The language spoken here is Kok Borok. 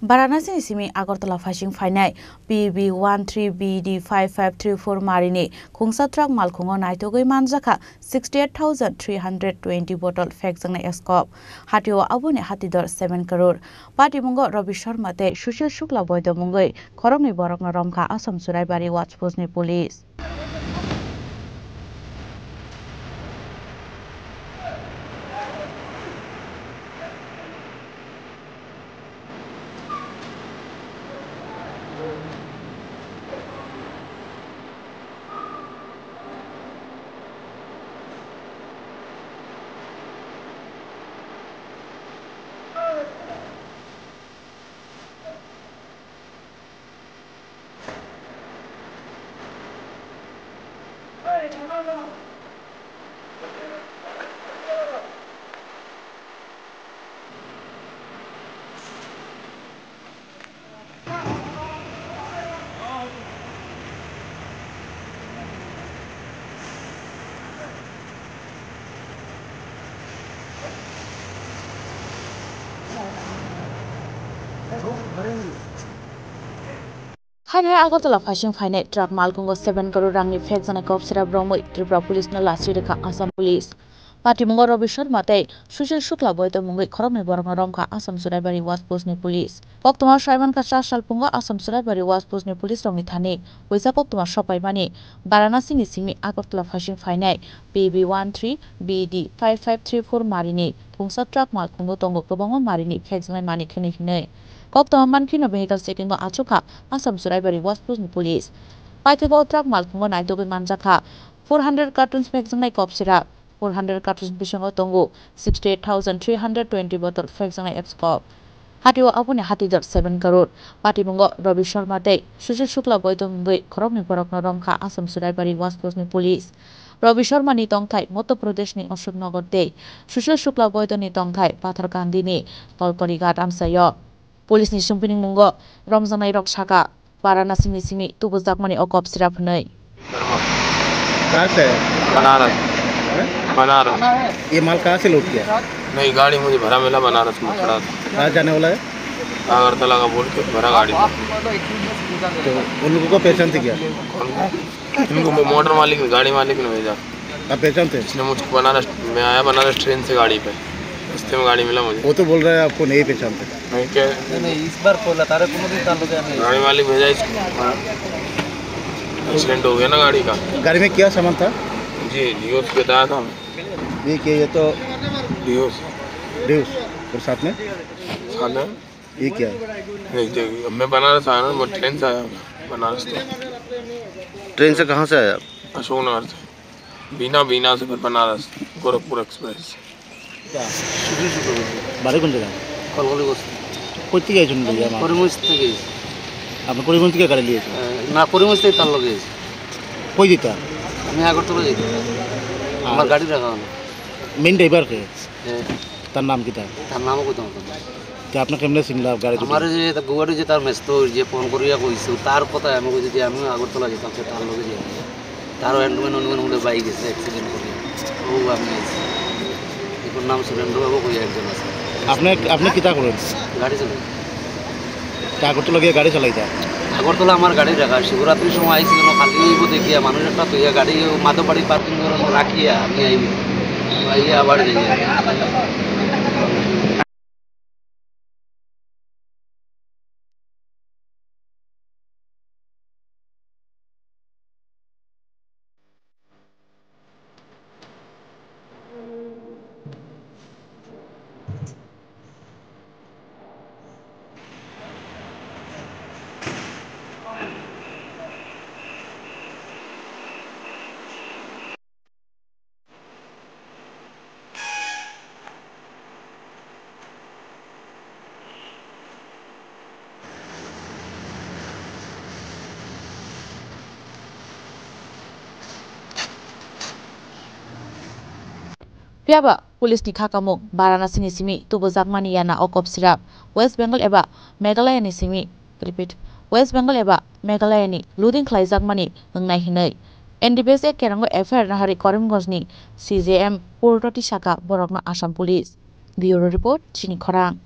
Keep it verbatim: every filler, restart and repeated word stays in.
Varanasi ni simi Agartala phasing phainai P B one three B D five five three four marini khungsa truck malkhungo naitugwi manjakha sixty eight thousand three hundred twenty bottle phekjaknai scope. Hatio aboni hatidor seven crore. Patimungo Rabi Sharma tei Sushil Shukla boido mungwi khoroknwi borokno romkha Assam Churaibari Watch Post ni police. Haino Agartala phasing phainai truck malkhungo seven crore rangni phekjaknai kok sirap romwi Tripura police no lachi rwkha Assam police. Patimungo Rabi Sharma tei Sushil Shukla boido mungwi khoroknwi borokno romkha Assam Churaibari Watch Post ni police. Koktwma saimankha cha salpungo Assam Churaibari Watch Post ni police rokni thani puisa koktwma sopaimani Varanasi ni simi Agartala phasing phainai P B one three B D five five three four marini khungsa truck malkhungo tongo kwbangma marini phekjaknai manik hinwi hinwi. Koktwma mankhino vehicle checking o achukha Assam Churaibari Watch Post ni police. Paithago truck malkhungo naitugwi manjakha four hundred cartons phekjaknai kok sirap. Four hundred cartons bisingo tongo sixty eight thousand three hundred twenty bottle phekjaknai scope. Hatio aboni hatidor seven crore. Patimungo Rabi Sharma tei Sushil Shukla boido mungwi khoroknwi borokno romkha Assam Churaibari Watch Post ni police. Rabi Sharma ni tongthai Madhya Pradesh ni Ashok Nagar tei Sushil Shukla boido ni tongthai Patharkandi ni Tolkori Ghat amchaio. Police ni sumpining mungo romjaknai rok saka, Varanasi ni simi tubujakmani o kok sirap hwnwi. कहाँ से है? बनारस। हैं? बनारस। ये माल कहाँ से लोड किया? नहीं, गाड़ी मुझे भरा मिला बनारस में खड़ा था। कहाँ जाने वाला है? अगरतला का बोल के भरा गाड़ी था। तो उन लोगों को पहचानते क्या? कौन? इनको मो-, मोटर मालिक ने, गाड़ी मालिक ने भेजा। आप पहचानते हैं? इसने मुझको बनारस, मैं आया बनारस ट्रेन से गाड़ी पे, रास्ते में गाड़ी मिला मुझे। वो तो बोल रहा है आपको नहीं पहचानते। नहीं, क्या? नहीं, नहीं, इस बार बोला, तारे कोनो दिन ताल्लुक है नहीं। गाड़ी मालिक भेजा इसको। हाँ। एक्सीडेंट हो गया ना गाड़ी का। गाड़ी में क्या सामान था? जी, डियोस बताया था हमें। ये क्या, ये तो डियोस। डियोस। और साथ में? साथ में? ये क्या है? नहीं, देखिए, मैं बनारस आया ना, मैं ट्रेन से आया हूँ, बनारस से। ट्रेन से कहाँ से आया आप? अशोकनगर से। बीना, बीना से फिर बनारस, गोरखपुर एक्सप्रेस। বাড়ি কোন জায়গায়? কলকলি বস্তি। কোথেকে আইছেন ভাইয়া? আমার করিমগঞ্জ থেকে। আপনি করিমগঞ্জ থেকে গাড়ি নিয়েছেন? এ, না, করিমগঞ্জ থেকে তার লগে আইছি। কই দিতা? আমি আগরতলা যাইতাম। আর আমার গাড়ি রাখা হলো। মেইন ড্রাইভার কে? এ। তার নাম কিতা? তার নামও কইতাম পারতাম না। তে আপনি কেমনে চিনলা গাড়ি দুটো? আমার যে এটা গুয়াহাটি যে তার মেস্তো যে ফোন করিয়া কইছে, তার কথা আমি কই যদি আমি আগরতলা যেতাম, সে তার লগে যাই। তারও এন্ডুমেন অনুমেন উঠে বাইক গেছে, অ্যাক্সিডেন্ট করে। ও আমি আইছি। এটার নাম সুরেন্দ্র বাবু কই একজন আছে। আপনি, আপনি কিতা করেন? গাড়ি চালাই। তা আগরতলা গিয়ে গাড়ি চালাইতা? আগরতলা আমার গাড়ি রাখা, শিবরাত্রির সময় আইছি, কোনো খালি হইব দেখিয়া মানুষ একটা তৈয়া গাড়ি মাধববাড়ি পার্কিং করে রাখিয়া আমি আইব। আইয়া আবার যাই। Phiya ba police ni kha kamung Varanasi ni simi tubujakmani yana o kok sirap West Bengal eba Meghalaya ni simi, repeat, West Bengal eba Meghalaya ni loading khlaijakmani wngnai hinwi N D P S A kerango F I R nahari Karimganj ni C J M Purtoti saka borokno Assam Police. Bureau Report, Chini Khorang.